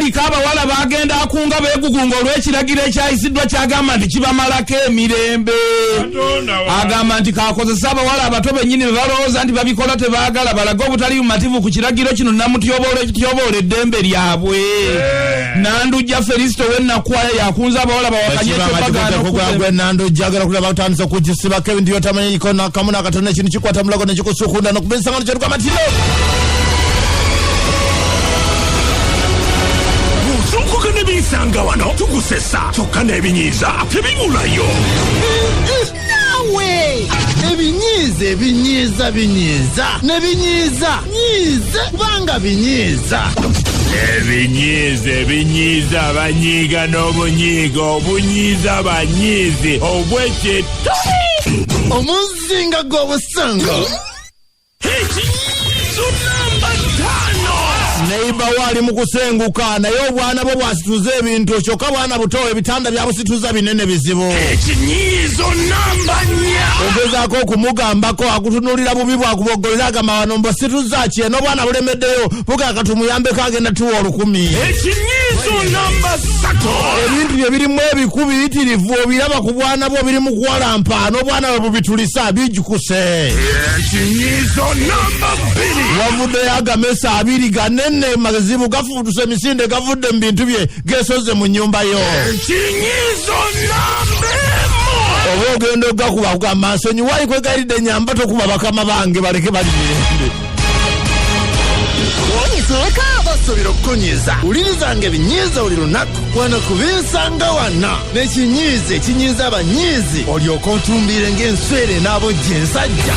Aliko abawala bagenda akunga beegugunga olw'ekiragiro ekyayisiddwa kyagamba nti kibamalako emirembe. Agamba nti kakozesa abawala abato bennyini be balowooza nti babikola tebaagala balage obutali bumativu ku kiragiro kino namutyoboola ekityoboola eddembe lyabwe. Nandujja Felisito w'e Nakwaya yakunze abawala bawakanye ekyo bagaana okuva Gwe Nandujja, agala kulaba utandise okugisibako ebintu byotamanyiko nakamu nakatono. Ekintu kikwata mulago nekikusukunda nokubisanga kyetugamba nti no. Buzuukuka ne binsanga wano, tukusesa kyokka n'ebinyiiza tebibulayo. Naawe ebinyiiza, ebinyiiza binyiiza ne binyiiza nyiize kubanga binyiiza. Ebinyiiza ebinyiiza abanyiiga n'obunyiiga obunyiiza abanyiizi obwekito. Omuzinga gw'obusungu. Ekinyiizo namba 5. Neighbour we ali mu kusenguka, naye obwana bwo bwasituza ebintu, kyokka bwana buto, ebitanda byabusituza binene bizibu. Ekinyiizo namba 4. Ogezaako okumugambako, akutunuulira bubi, bwakubogolera, agamba wano mbasituza ki? Eno obwana bulemeddeyo, bugaka tumuyambeko, agenda tuwa 1000. Ekinyiizo namba 3. Ebintu bye birimu ebiku biyitirivu, obiraba ku bwana bwo biri mu kuwalampa, n'obwana bwe bubitulisa bijukuse. Ekinyiizo namba 2. Wavuddeyo agamesa abiri ganene mazibu, gafuutuse emisinde, gavudde mu bintu bye, gesoze mu nnyumba yo. Ekinyiizo namba 1. Oba ogenda ogakuba, kugamba nsonyiwayi, kwegayiridde nyamba tokuba, bakama bange baleke bali mirembe. Nseka basuubira okukunyiiza. Wulirizanga ebinyiiza buli lunaku wano ku Binsanga Wana n'ekinyiiza ekinyiiza abanyiizi, olyoke otumbiire ng'enswere n'abojja ensajja.